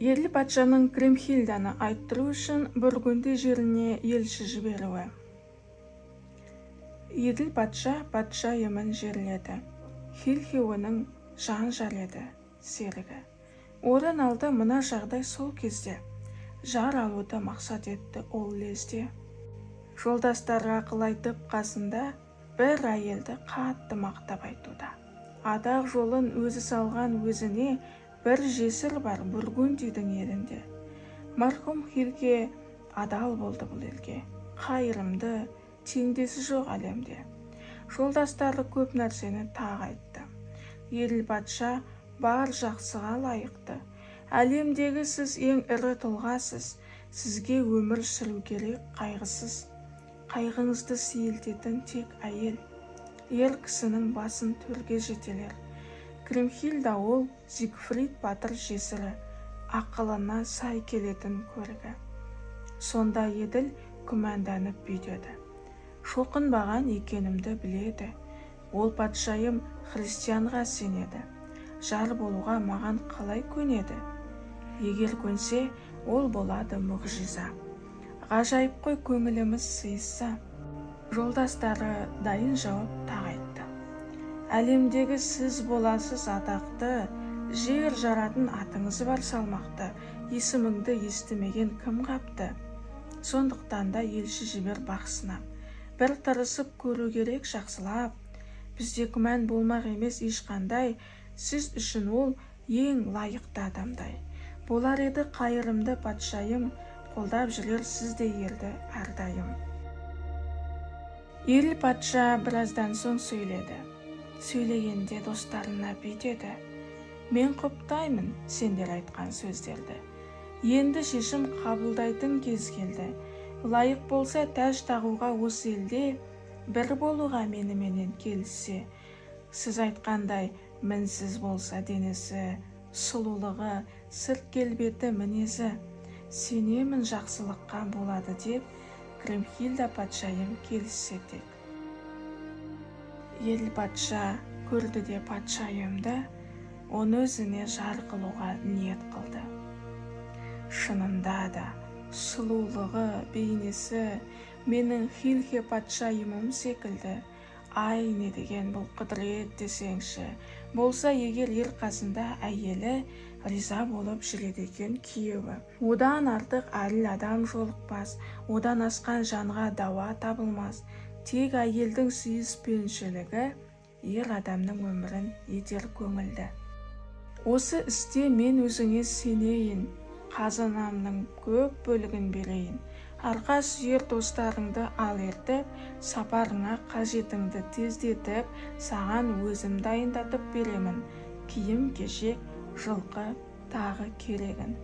Еділ патшаның Кримхильданы айттыру үшін Бургунди жеріне елші жіберуі. Еділ патша патшайымын жерледі. Хильхи оның жан жары еді, серігі. Орын алды мына жағдай сол кезде. Жар алуды мақсат етті ол лезде. Жолдастары ақыл айтып қасында бір әйелді қатты мақтап айтуда. Атақ жолын өзі салған өзіне бір жесір бар Бургундидің елінде. Марқұм Хильке адал болды бұл елге, қайырымды, теңдесі жоқ әлемде. Жолдастары көп нәрсені тағы айтты. Еділ патша бар жақсыға лайықты. Әлемдегі сіз ең ірі тұлғасыз, сізге өмір сүру керек қайғысыз. Қайғыңызды сейілтетін тек әйел. Ер кісінің басын төрге жетелер. Кримхильда ол Зигфрид батыр жесірі, ақылына сай келетін көрігі. Сонда Еділ күмәнданып бүйдеді. Шоқынбаған екенімді біледі. Ол патшайым христианға сенеді. Жар болуға маған қалай көнеді? Егер көнсе, ол болады мұғжиза. Ғажайып қой көңіліміз сыйысса. Жолдастары дайын жауап тағы айтты. Әлемдегі сіз боласыз атақты, жер жаратын атыңыз бар салмақты, есіміңді естімеген кім қапты? Сондықтан да елші жібер бақ сынап. Бір тырысып көру керек жақсылап. Бізде күмән болмақ емес ешқандай, сіз үшін ол ең лайықты адамдай. Болар еді қайырымды патшайым, қолдап жүрер сіздей елді әрдайым. Ел патша біраздан соң сөйледі. Сөйлегенде достарына бүйтеді. Мен құптаймын сендер айтқан сөздерді. Енді шешім қабылдайтын кез келді. Лайық болса тәж тағуға осы елде, бір болуға меніменен келіссе. Сіз айтқандай мінсіз болса денесі, сұлулығы, сырт келбеті, мінезі. Сенемін жақсылыққа болады деп Кримхильда патшайым келіссе тек. Ел патша көрді де патшайымды, оны өзіне жар қылуға ниет қылды. Шынында да сұлулығы, бейнесі менің Хильхе патшайымым секілді. Ай, не деген бұл құдірет десеңші. Болса егер ер қасында әйелі риза болып жүреді екен күйеуі. Одан артық әділ адам жолықпас, одан асқан жанға дауа табылмас. Тек әйелдің сүйіспеншілігі ер адамның өмірін етер көңілді. Осы істе мен өзіңе сенейін, қазынамның көп бөлігін берейін. Арқа сүйер достарыңды ал ертіп, сапарыңа қажетіңді тездетіп, саған өзім дайындатып беремін. Киім-кешек, жылқы, тағы керегін.